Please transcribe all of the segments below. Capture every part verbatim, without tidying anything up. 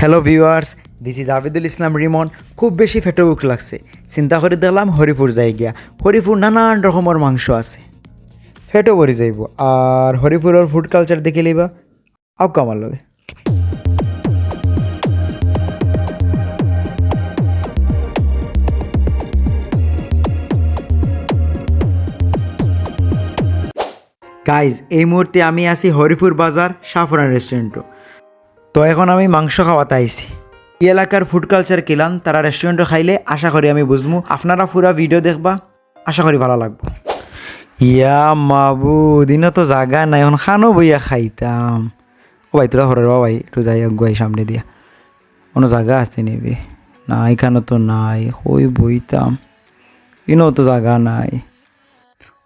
Hello viewers, this is Abidul ইসলাম রিমন। খুব বেশি পেটো ভুক লাগছে, চিন্তা করি দেখলাম হরিপুর যাই গিয়া। হরিপুর নানান রকমর মাংস আছে, পেটো ভরি যাইবো। আর হরিপুরর ফুড কালচার দেখি লইবা, আউক্কা আমার লগে। গাইজ, এই মুহূর্তে আমি আছি হরিপুর বাজার শাহপরান রেস্টুরেন্টো। তো এখন আমি মাংস খাওয়াত আইছি। এই এলাকার ফুড কালচার কিলান, তারা রেস্টুরেন্টো খাইলে আশা করি আমি বুঝমু। আপনারা পুরা ভিডিও দেখবা, আশা করি ভালা লাগবো। ইয়া মাবুদ, ইনো তো জাগা নাই, এখন খানো বইয়া খাইতাম। ও ভাই, তোরা হরে রে ভাই, একটু যাই আগুয়াই সামনে দিয়া। কোনো জাগা আছে নি বে? না, ইখানো তো নাই, কই বইতাম? ইনো তো জাগা নাই।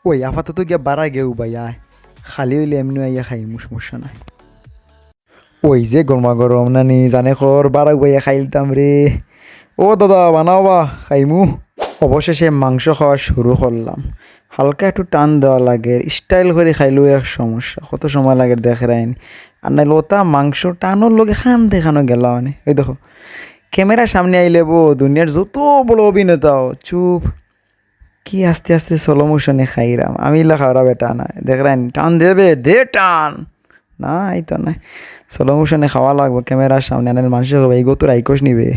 ওই আপাতত গিয়া বারা গেউ ভাই, আয়, খালি অইলে এমনে আইয়া খাইমু, সমস্যা নাই। ওই যে গরমা গরম নানি, জানে কর, বারা বইয়া খাইলতাম রে। ও দাদা, বানাও বা, খাইমু। অবশেষে মাংস খাওয়া শুরু করলাম। হালকা একটু টান দেওয়া লাগে, স্টাইল করি খাইলেও এক সমস্যা, কত সময় লাগে দেখরায়নি। আর নাইলে ওটা মাংস টানোর লগে খান দেখানো গেলা মানে। ওই দেখো, ক্যামেরার সামনে আইলে বো দুনিয়ার যত বড় অভিনেতাও চুপ। কি আস্তে আস্তে স্লো মোশনে খাইরাম আমি, ইলা খাওয়ারা বেটা না। দেখরায়নি, টান দেবে, দে টান। না, এই তো নাই, স্লো মোশনে খাওয়া লাগবো ক্যামেরার সামনে, আনার মানুষে কইবা, "এই গো তোর আইকোশ নিবে।"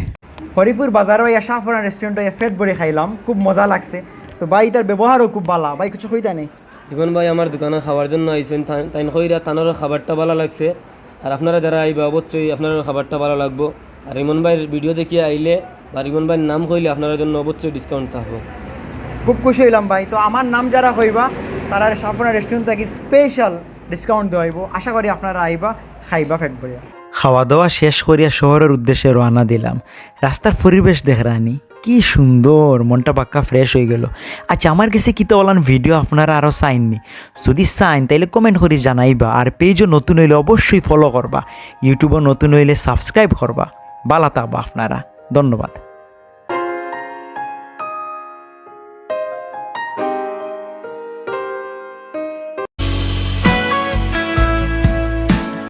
হরিপুর বাজারো ইয়া শাহপরান রেস্টুরেন্টো ইয়া পেট ভরি খাইলাম, খুব মজা লাগছে। তো ভাই, তার ব্যবহারও খুব ভালা। ভাই, কিছু কইতা নেই? রিমন ভাই আমার দোকানো খাওয়ার জন্য আইছইন, তাইন কইরা তানরও খাবারটা ভালা লাগছে। আর আপনারা যারা আইবা, অবশ্যই আপনারও খাবারটা ভালা লাগবো। আর রিমন ভাইর ভিডিও দেখিয়া আইলে বা রিমন ভাইর নাম কইলে আপনারার জন্য অবশ্যই ডিসকাউন্ট থাকবো। খুব খুশি অইলাম ভাই। তো আমার নাম যারা কইবা, তারারে শাহপরান রেস্টুরেন্ট থাকি স্পেশাল ডিসকাউন্ট দেওয়া অইবো। আশা করি আপনারা আইবা, খাইবা পেট ভরিয়া। খাওয়া দাওয়া শেষ করিয়া শহরর উদ্দেশ্যে রওয়ানা দিলাম। রাস্তার পরিবেশ দেখরায়নি, কি সুন্দর, মনটা পাক্কা ফ্রেশ অইগেলো। আচ্ছা, আমার গেছে কিতা অলান ভিডিও আপনারা আরও চাইননি? যদি চাইন, তাইলে কমেন্ট করি জানাইবা। আর পেজও নতুন অইলে অবশ্যই ফলো করবা, ইউটিউবও নতুন অইলে সাবস্ক্রাইব করবা। ভালা থাকবা আপনারা, ধন্যবাদ।